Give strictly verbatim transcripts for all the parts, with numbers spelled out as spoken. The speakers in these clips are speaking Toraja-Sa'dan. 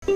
Eh,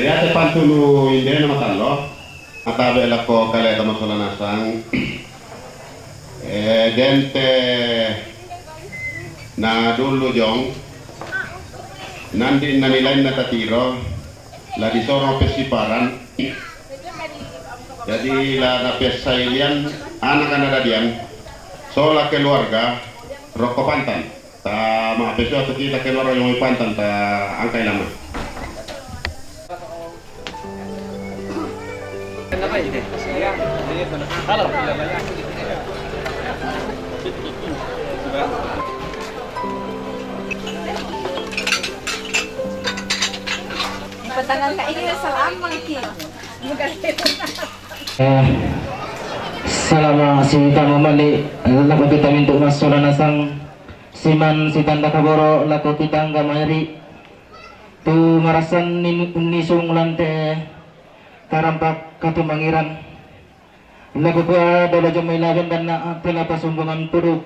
ya te pantunu inde na matallo. Atabe lako kale tama sola nasang. Eh, dente na dulu jong. Nandi na nilain na tatiro. La disoro pesiparan. Jadi la na pesailian anak anak dadian. Sola keluarga roko pantan. Ta ma peso tu kita keluarga yang pantan ta angkai lama. Patangan ka ini salam lagi. Eh, salama si tama mali, lako kita mintu masura nasang, siman si tanda kaboro, lako kita angga mairi, tu marasan ni, nisung lante, karampak katumangiran. Lako kua dolo jomai laben dana, tela pasumbungan puduk.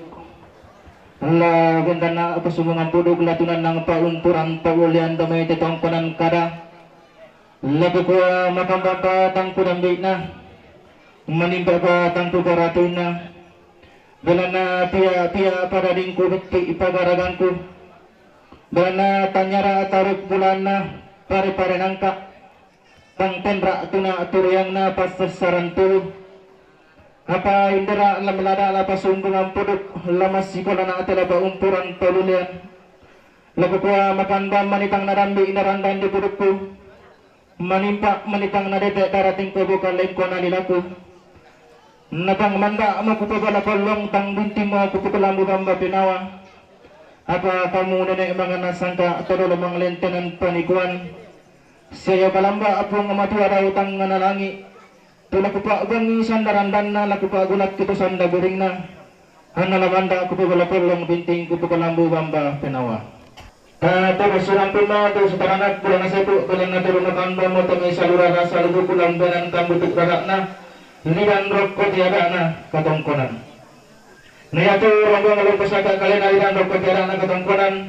Laben dana pasumbungan puduk, latunan nang paumpuran, paulian damai tetongkonan kada. Lako kua makamba pa tangku dambina, manimba pa tangku karatuina. Belana pia-pia pada dingku beti pagaraganku. Belana tanyara taruk bulana pare-pare nangka. Tang tenra tuna turiangna pasasaran tulu. Apa indera lam lada la pasumbungan puduk, lama sikola na tela paumpuran palulian. Lako kua makan bam manitang na dambi na randan di pudukku. Manimpa manitang na dete darating ko buka lengko na lilaku. Napang manda mo kupabala kolong tang binti mo kupukulambu bamba pinawa. Apa kamu nenek mangana sangka todolo manglentenan panikuan. Saya kalamba apung matua dau tang ngana langi. Tula kupa bangi sandaran danna la kupa gulak kitu sanda guringna. Anna la banda kupa bala polong binting kupa kalambu bamba penawa. Ka turu surang puna tu sutaranak bulan sepu bulan na turu makan bamba temi salura rasa lubu kulang benan kambutuk rarakna. Lidan rokko tiadana katongkonan. Na yatu rombongan lompo saka kalena lidan rokko tiadana katongkonan.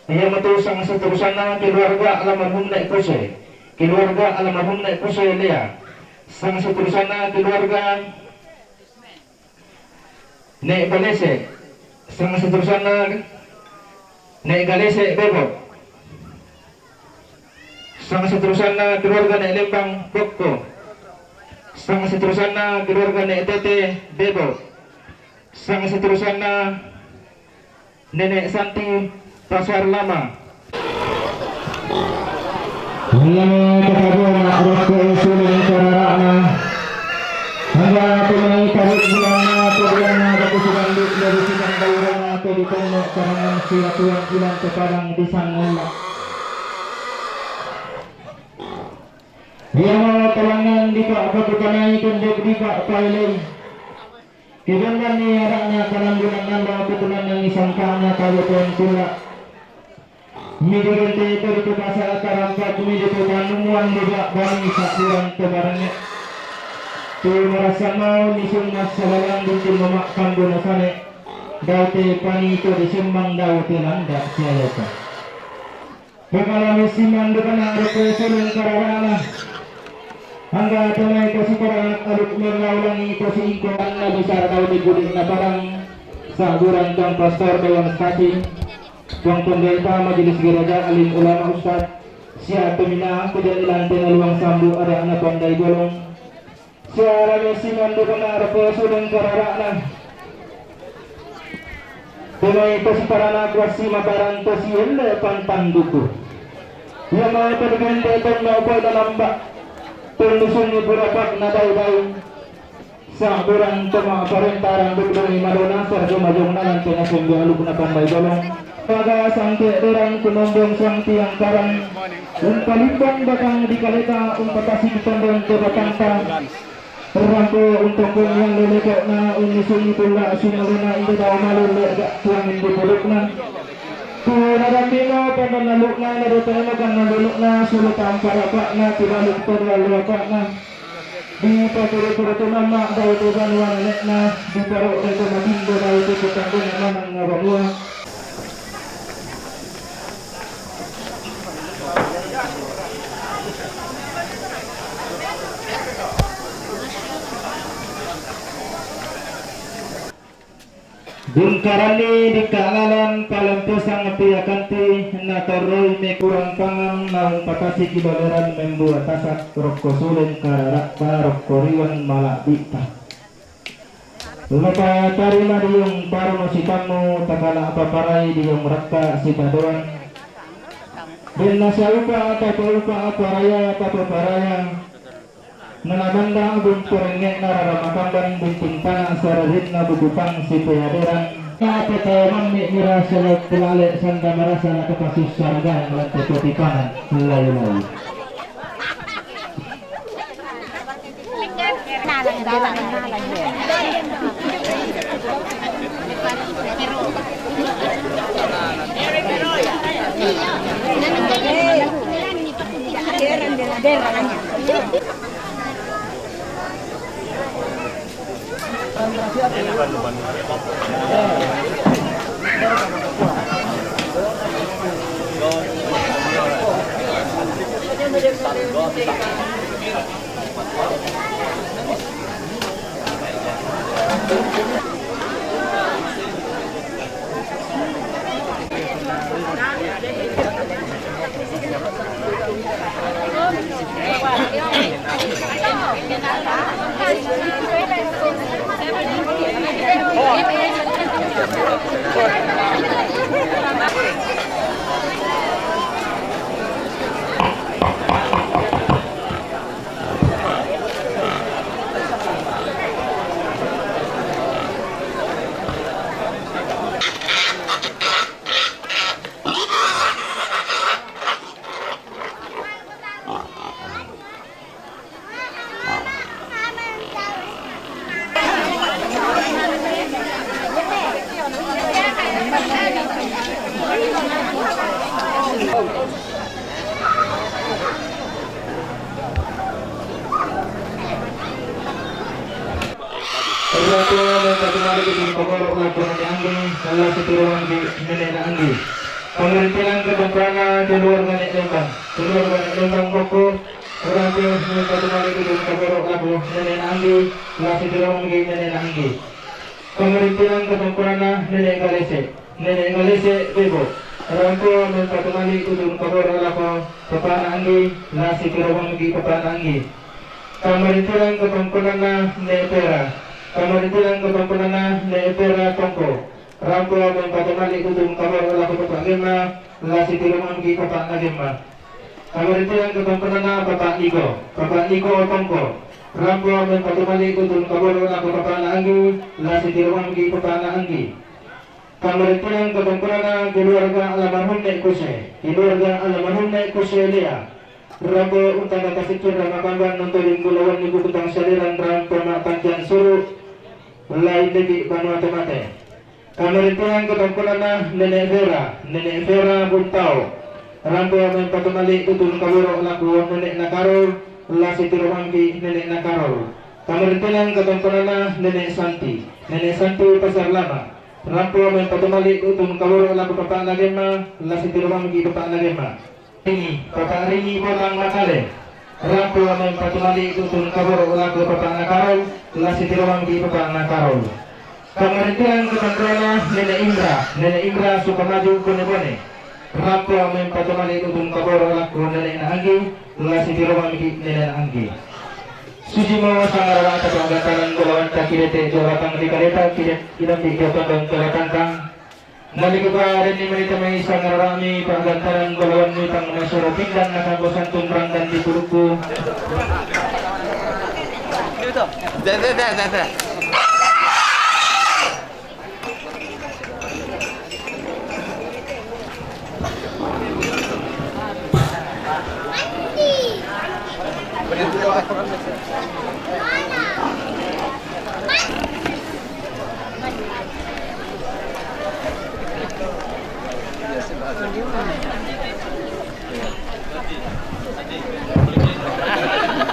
Iya metu sang seterusana keluarga almarhum Nek Kuse. Keluarga almarhum Nek Kuse Lea. Sang seterusana keluarga Nek Balese. Sang seterusana Nek Galese Bebo. Sang seterusana keluarga Nek Lembang Bokko. Sang seterusana keluarga Nek Tete Bebo. Sang seterusana Nenek Santi Pasar Lama. Lama ketabuan rokok usul yang cararana. Hamba tunai tarik bulana, keduana, batu subandu, dari sukan daurana, ke di kono karangan siratuan ilan kepadang di sangula. Dia mau kalangan di pak batu kanai kendek di pak pailei. Kibandani ara'na kanambunan nanda kutunan yang isangkana kabutuhan kula. Midigente itu di pasa tarampak midi tu panumuan liba bani sakuran tebarangnya. Tu marasa mau nisung mas sabalang bintin mamak kambunasane. Daute pani itu disimbang daute landak sialoka. Pengalami siman dukana ada pesulung kararana. Angga damai kasi para anak aluk menaulangi kasi ingko anna besar daute gudik na padang. Saguran tang pastor dewan stasi. Tuang pendeta majelis gereja alim ulama ustad. Sia pemina kujan ilante na luang sambu ada anak pandai golong. Siarame siman dukana arpo sudeng karara'na. Demai tosi parana kuasi mabaran tosi elle pantang duku. Ia ma pergente tonna upai dalam bak. Tundusuni burapak na dai-dai. Saburan toma parentaran dukdungi madona sarjo majong nalan tena sembi aluk na pandai bolong. Pada sangke derang kunombong sang tiang karang. Umpalimbang batang di kaleta, umpatasi di tondong ke batang ta. Rampo untuk yang lelekok na, unisung pula sumalena ida dau malu legak tuang di puluk na. Kura dan bino pada naluk na, nado tengok kan naluk na, sulut tampar apa na, tibaluk pada lalu apa na. Di paturu-turu tu nama dau tu banua nenek na, di parok dau tu matindo dau tu petanggung manang banua. Bungkarani di kalalan palempesang piakanti na torroi me kurang pangan naung patasi kibaleran membuat tasak rokko sulen karara'ta rokko riwan mala'bi'ta. Lapa tarima diung paruno sitammu takala paparai diung rakka sitadoan. Denna saupa tapaupa paraya tapaparaya. Nana banda bumpurengnge na rara makamban bunting tana sararinna bukutang sipeaderan. Kata mammi mira selo pelale sanda marasa na kepasus saragang lante kotipanan layu-layu. Ratu minta kembali ke sini pokok laporan di Anggi, salah satu ruang di nenek Anggi. Pemerintahan ke Bangkana, keluarga Nek Lembang, keluarga Nek Lembang pokok. Rampo minta kembali ke dalam kaborok labu nenek Anggi, lasi dirong Anggi nenek Anggi. Pemerintahan ke Bangkana nenek Galese, nenek Galese bebo. Rampo minta kembali ke dalam kaborok labu papa Anggi, lasi dirong Anggi papa Anggi. Pemerintahan ke Bangkana ne Pera, pemerintahan ke Bangkana ne Pera Tongko. Rampo minta kembali ke dalam kaborok labu papa Gemma, lasi dirong Anggi papa Gemma. Pamerintian ke Bangkonana Bapak Niko, Bapak Niko Tongko. Rampo men patumali tutun kabodo na ke Bapak na Anggi, lasi tiruang di Bapak na Anggi. Pamerintian ke Bangkonana keluarga almarhum Nek Kuse, keluarga almarhum Nek Kuse Lea. Rampo unta kakasikir ramakamban nonton di gulawan ibu kutang saliran rampo na pantian suru. la indeki' banua tomate. Kamarintinang katongkonanna Nene' Vera, Nene' Vera Buntao. Rampo mempatumalli' tutun kaboro' lako Nene'na Karol, la sitiromangki' Nene'na Karol. Kamarintinang katongkonanna Nene' Santi, Nene' Santi Pasar Lama. Rampo mempatumalli' tutun kaboro' lako bapa'na Gemma, la sitiromangki' bapa'na Gemma. Rini, Papa Rini Botang Matale. Rampo mempatumalli' tutun kaboro' lako bapa'na Karol, la sitiromangki' bapa'na Karol. Kamarintinang katongkonanna Nene' Indra, Nene' Indra Sukamaju Bone-bone. Rampo mempatumalli' tutun kaboro' lako Nene'na Anggi, la sitiromangki' Nene'na Anggi. Sujimo sangarara'ta pa'gantanang bolawanta kidete' dio batang dikaleta kide-, kidambi dio tondong dio batangkang. Nalikupa renni manita mai sangarara'mi pa'gantanang bolawannu tang masoro pindan nakanggo santun ranggan di pudukku.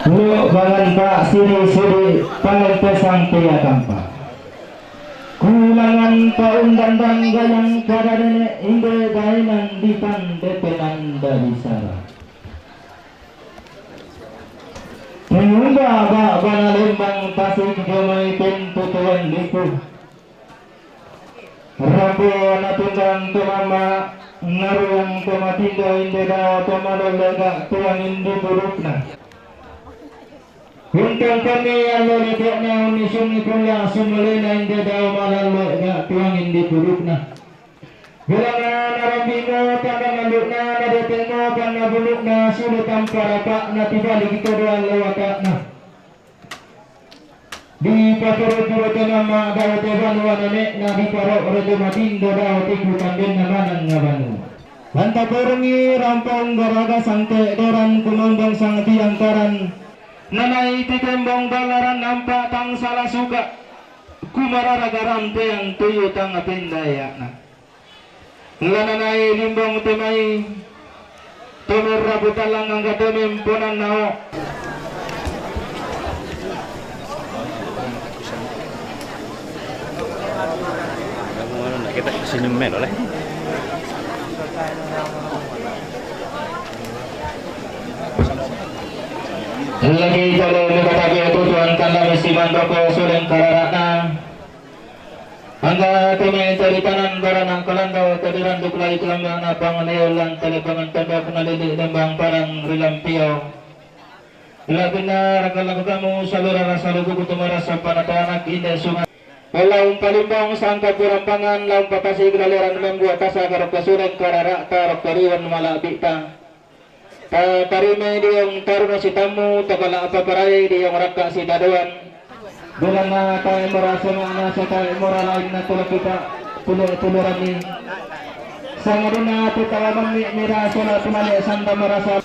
Lu bangan pa' sidi-sidi pangen pesang pia tampa. Kulangan pa'undandang gayang kada nene' inde baenan dipan depenan dabisara. Tiumba ba' bana lembang tasik dio mai pentutuan liku. Rampo natundang to mamma', naruang to matindo inde dao to malollega tuang indi burukna. Untung kami allo leto'na unnisungi kulla' sumulena inde dao malallo ga' tuangin di pudukna. Belanna narambi'mo tanna mallu'na, nadetengmo tanna bulu'na, sule tampa rapa'na tibalik todo allo wata'na. Dipatoro-toro to mamma' dao to banua nene'na, diparo' reto matindo dao tiku tandenna manang ngabanua. Lanta porungi rampaung garaga sangke doran kumombong sang tiangkaran. Nanai titembong balaran nampa' tang sala suka', kumarara garampeang tuyu tang pendaya'na. Lananai limbong temai, tomerrapu tallang angga tomemponan nao. Kamu anu, nak kita senyum melo, leh. Lagi jalo mega tabe tutuan kanda mesti mandoko suleng kararana. Angga tume caritanan barana kalanda tadiran duklai kelambana panganeolan telepangan tondok nalili lembang parang rilampio. Labinna rakalaku kamu salura rasa lugu kutu marasa panatanak inda sungai. Laung palimbong sangka purampangan, laung papasi gelaleran membuat tasa karok kasurek karara tarok kariwan malabita. Ta tarime diong taruna sitammu, takala apa parai diong rakka sitadoan. Bulanna tae merasa makna satae mora lain na tulak kita tulak tulurani. Sangaduna tu tawa mammi mira sola tumale sanda merasa.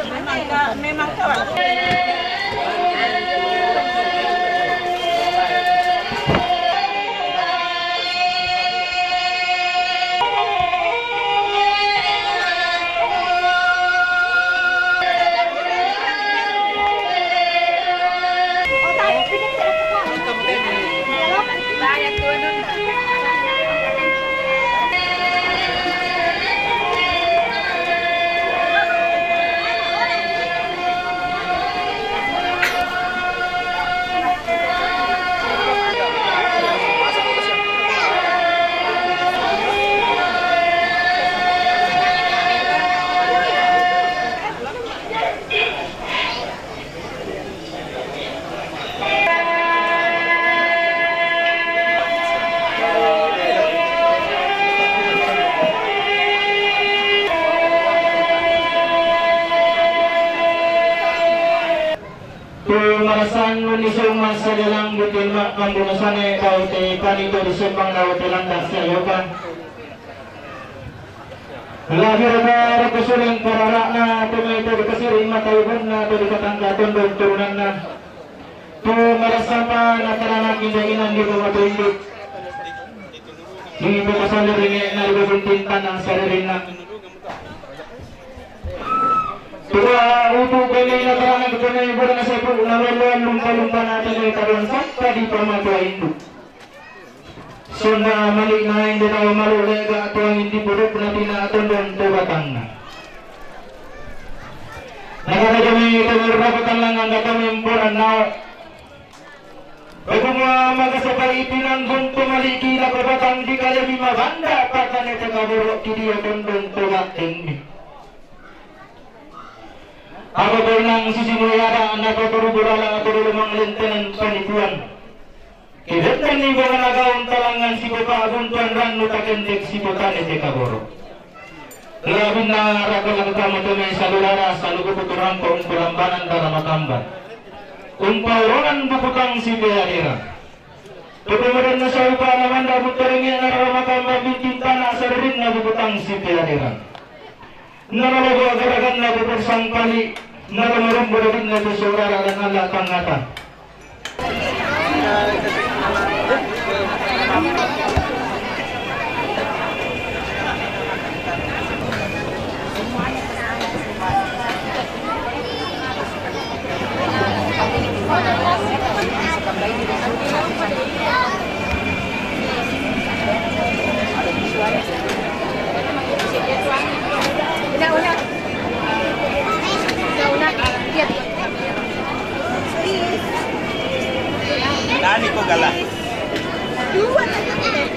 Memang ka-, memang kawan. Tu marassan unni summa sadialang butil ma-, mambunusane tau te panitu di sumbang tau te landak sayoka. Labi raka raka suling parara'na, tu mai tu dikasiri mata ibunna, tu dikatangka tundun turunanna. Tu marassan ma nataranak inda inan di rumah tu induk. Di buka salir ini na di bubuntin tanang saririnna. Tua utu kene nataranak kene bulan sepu na lolo lumpa-lumpa na tene taruan sampai di pamatua induk. Sunda malik na inde tau malu lega tuang indi buduk na tina tondon tu batangna. Nakata jami itu merupakan langan kata memporan nau. Pagumua maka sapai pinang guntu maliki lapa batang di kalemi mabanda pakane tengah borok ki dia tondon tu bateng. Apa benang sisi muliara napa turu burala turu lumang lentenan panipuan. Kebetani bawala gaun talangan si bapak buntuan rannu takendek si botane te kaboro. Labinna raka laka kamu teme salurara saluku puturangko umperambanan dara makamban. Umpauronan bukutang si peadera. Pepemedan na saupa na manda butaringe na rara makamban bintin tanah saririnna bukutang si peadera. Nalolobo garaganna bubur sangkali, nalomarumbu dadinna tu saudara dan anak tangata. Nani ko gala? Dua tadi.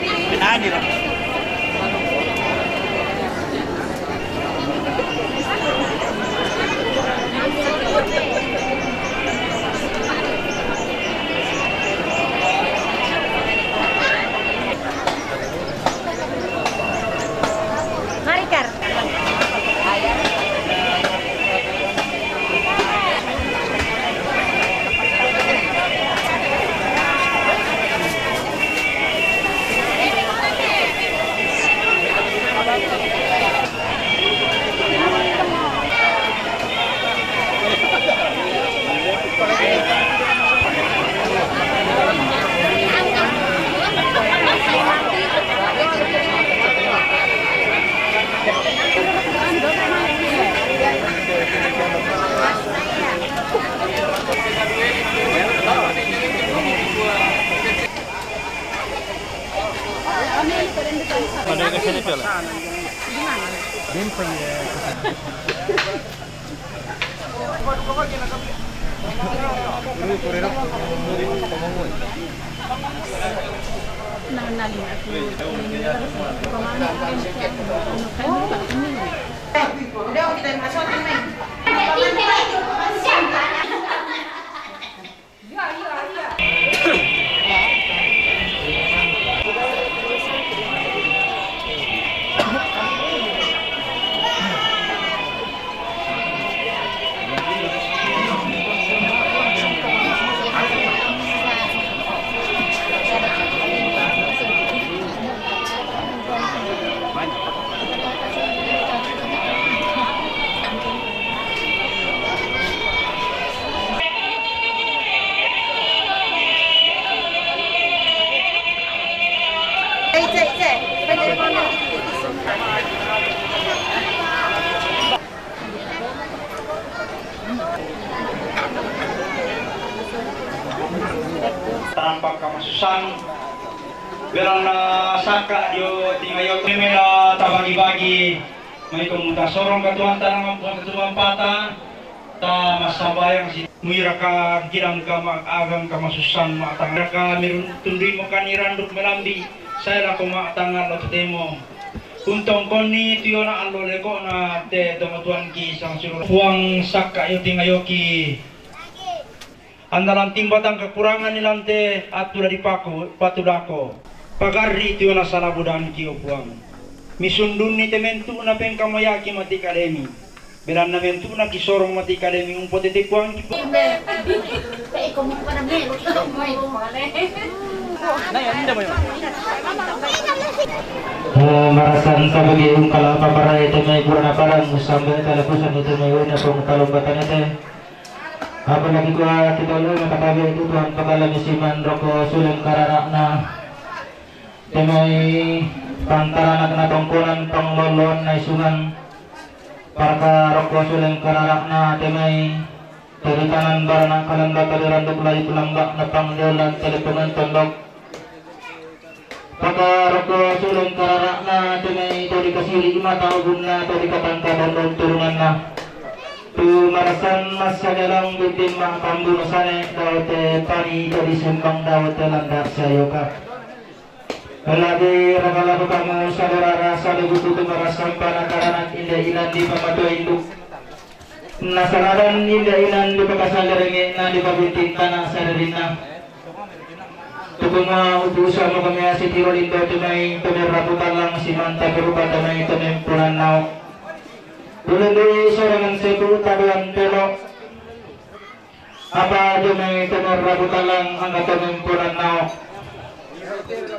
Tanpa kamasusan, bilang na saka yu tingayo, mimi na tabagi-bagi, mai komu tasorong katuan tanang mampuan katuan pata, ta masambayang si muira ka gilang ka ma-, agang kamasusan ma tanga ka mirun tundui mo kan iranduk melambi, saya lako ma tanga lo temo. Untong koni tuyona alo leko na te tongotuan ki sang suru. Puang saka yu tingayo ki. Andalan timbatang kakurangan ni lante atula di paku, patulako. Pagarri tuyona salabudan ki opuang. Misundun ni tementu na pengkamoyaki mati kademi. Belan na mentu na kisorong mati kademi umpote te kuang ki. Oh, marasan sabagi ungkala paparai te mai kurana palang sambe talapusan itu mai wena pong talombatan ete. Apalagi kua kita lo na katabe itu Tuhan pakala misiman roko suleng kararakna. Temai pantaranak na tongkonan pangloloan na isungan. Parka roko suleng kararakna temai. Dari tanan baranak kalan bakal randuk lai pelambak na pangdelan telepongan tondok. Paka roko suleng kararakna temai tadi kasiri mata ubunna tadi katangka dondon turunanna. Tu marasan masa dalam bitin ma kambu sane dau te pani tadi sembang dau te landak sayoka. Lagi ragala kamu saudara rasa lebu tu marasan panakaranak inda inan di pamato induk. Nasaladan inda inan di pakasalerenge na di pabintin tanah sadarina. Tukuma utusa mo kami asi tiro lindo tumai tumir rabu talang si manta berupa tumai tumimpunan nau. Tulundu sorangan setu tabuan telo. Apa tumai tumir rabu talang angka tumimpunan nau.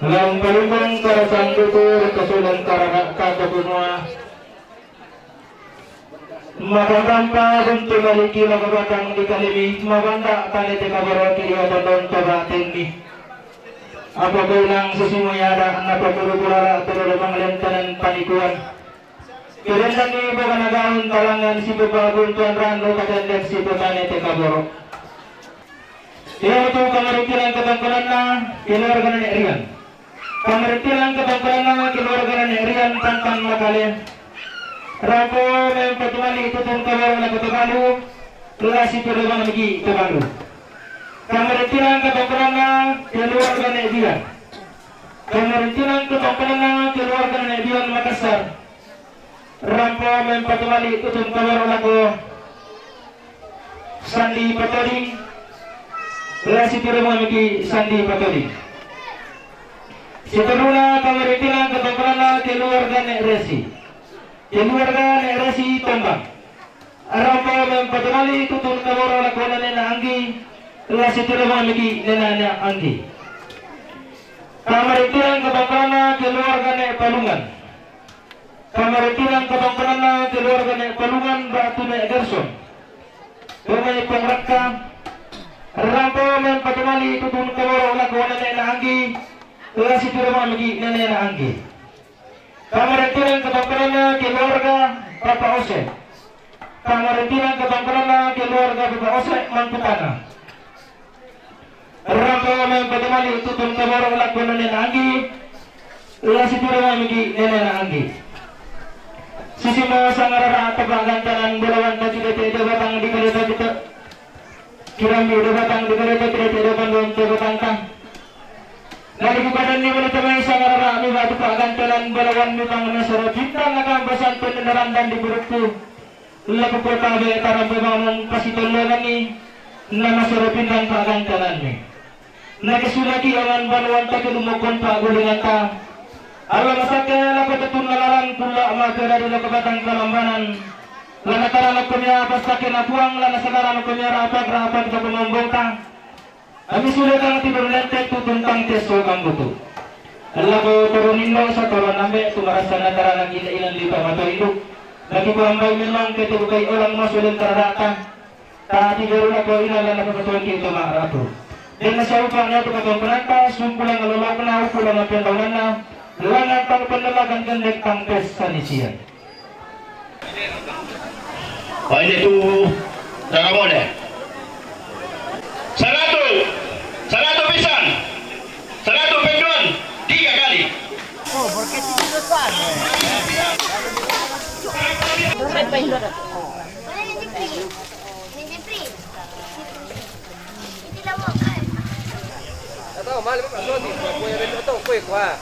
Lam palumbang karasan tutur kasulan karana kata benua. Makatampa guntu maliki makabatang di kalimi mabanda tali te kabaro kiri atondon toba tinggi. Apa kailang sisimu yada na pamuru bulala tulu lubang lentanan panikuan. Kirendan ni bukan agaun talangan si bebagun tuan rando katendek si petani te kabaro. Yaitu pangarikilan katangkalanna keluarga nenek Rian. Pangarikilan katangkalanna keluarga nenek Rian tantang makale. Rako mempati mali tutun kabaro na katabalu. Lasi tu lubang lagi tabalu. Pangarikilan katangkalanna keluarga nenek Rian. Pangarikilan katangkalanna keluarga nenek Rian Makassar. Rampo mempati mali tutun kabaro lako Sandi Patoding. Lasi tu lubang lagi Sandi Patoding. Seteruna pangarikilan katangkalanna keluarga nenek Resi. Keluarga nenek Resi Tombang. Rampo mempati mali tutun kabaro lako nenena anggi. Lasi tu lubang lagi nenena anggi. Pangarikilan katangkalanna keluarga nenek Palungan. Pangarikilan katangkalanna keluarga nenek Palungan batu nenek Gerson. Pemain pangrakka. Rampo mempati mali tutun kabaro lako nenena anggi. Lasi tu lubang lagi nenena anggi. Pangarikilan katangkalanna keluarga Papa Ose. Pangarikilan katangkalanna keluarga Papa Ose Mangkutana. Rampo mempati mali tutun kabaro lako nenena anggi. La situru mami gi nene na anggi. Sisi mo sangarara tapa gantanan balawan tadi dete do batang di kali tadi te. Kirambi do batang di kali tadi dete do panduan te batang tang. Dari kubadan ni bala tamai sangarara mi batu pa gantanan balawan mi tang na soro bintang na kampasan pendendaran dan di burukku. Laku kota be tarampe bangun pasitolongan ni. Na masoro bintang pa gantanan ni. Nagsulaki angan banuan taki lumokon pa gulinganta. Ala masake lako tetun lalalan kula maka dari lako batang kalambanan. Lana tara lako mia pasake na puang lana sadara lako mia rapat rapat lako mambongka. Ami sule kang tidur lentek tutun tang teso kambutu. Lako turun indo satoran ambe tumarasa na tara lagi ilan di pamato induk. Lagi kuambai memang kete bukai orang masulen taradata. Tapi baru lako ina lana pepatuan ki utama ratu. Dengan siapa nya tu katong penata, sumpulang ngalolokna, upulang apian taunanna, langan tang pendelagan gendek tang pes sanisian. Oh, ini tu, jangan boleh. Saratu, saratu pisan, saratu pendon, tiga kali. Oh, porque tiene dos años. Atau malam ni pasal ni, kau yang betul atau kau yang kuat.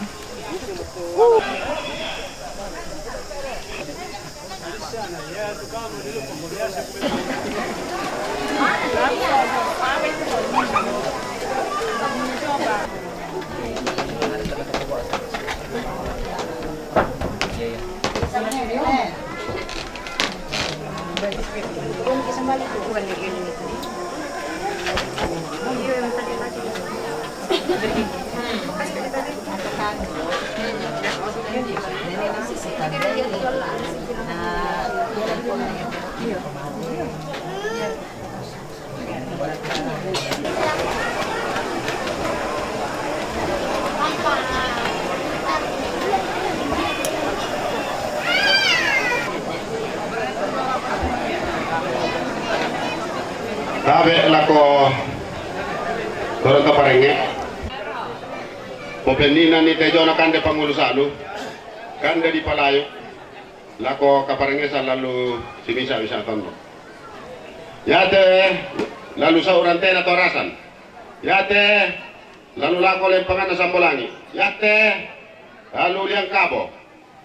Tabe lako turun ke parenge. Popennina ni tejona kande pangulu salu, kande di palayu. Lako kaparengesan lalu simisa-wisa tondo. Yate lalu sauran tena torasan. Yate lalu lako lempangan na Sambolangi. Yate lalu liang kabo.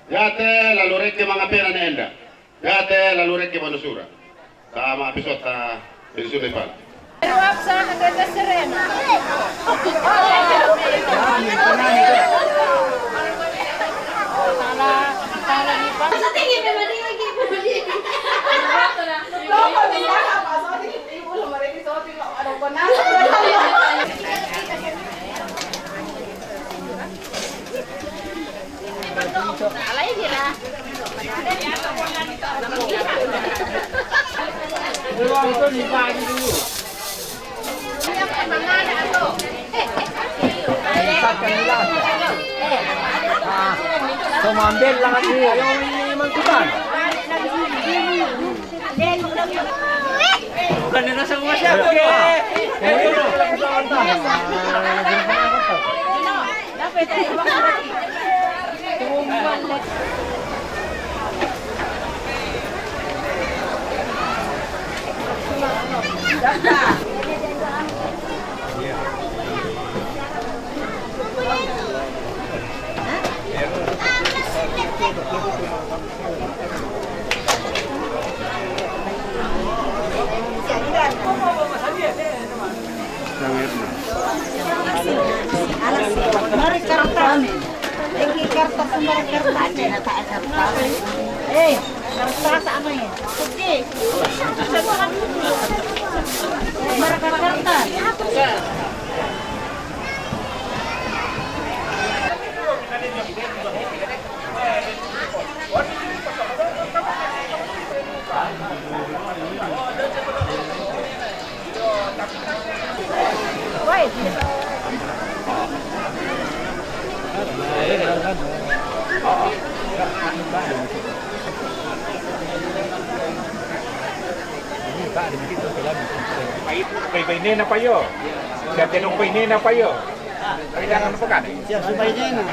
Yate lalu reke mangapena ne enda. Yate lalu reke manusura. Tama episode ta pensiun depan. Tumambil lang at ayaw ni Mang Kutan. Bukan na sa mga siya. Mari kertas. Ini kertas, sembarang kertas. Eh, kertas apa ya? Oke. Sembarang kertas. Pai, pai, pai nena payo. Siya tinong pai nena payo. Jangan lupa kan? Siap, supaya dia enak.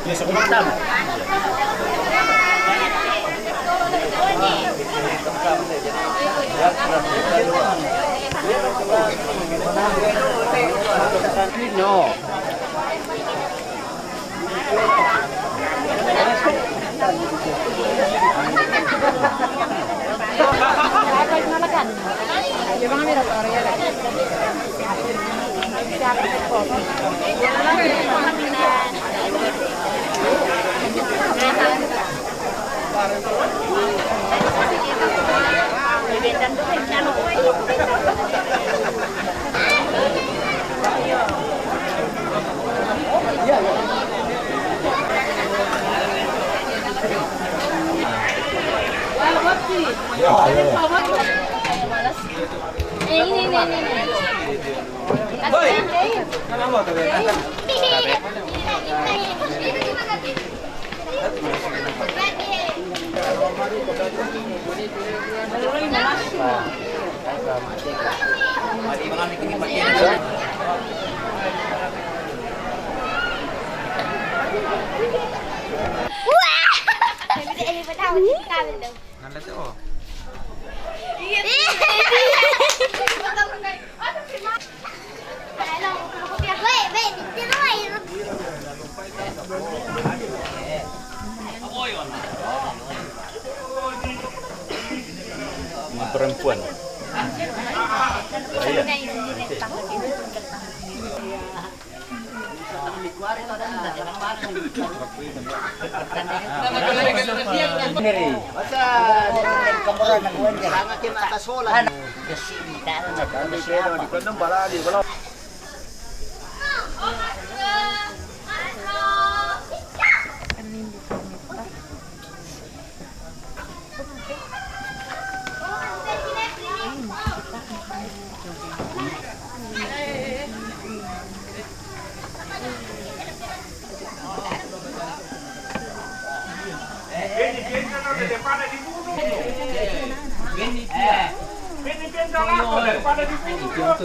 Ya, sebentar. No. Ini perempuan. Iya. Vedi, piensa nelle pane di burro. Vedi, piensa l'acqua nelle pane di burro.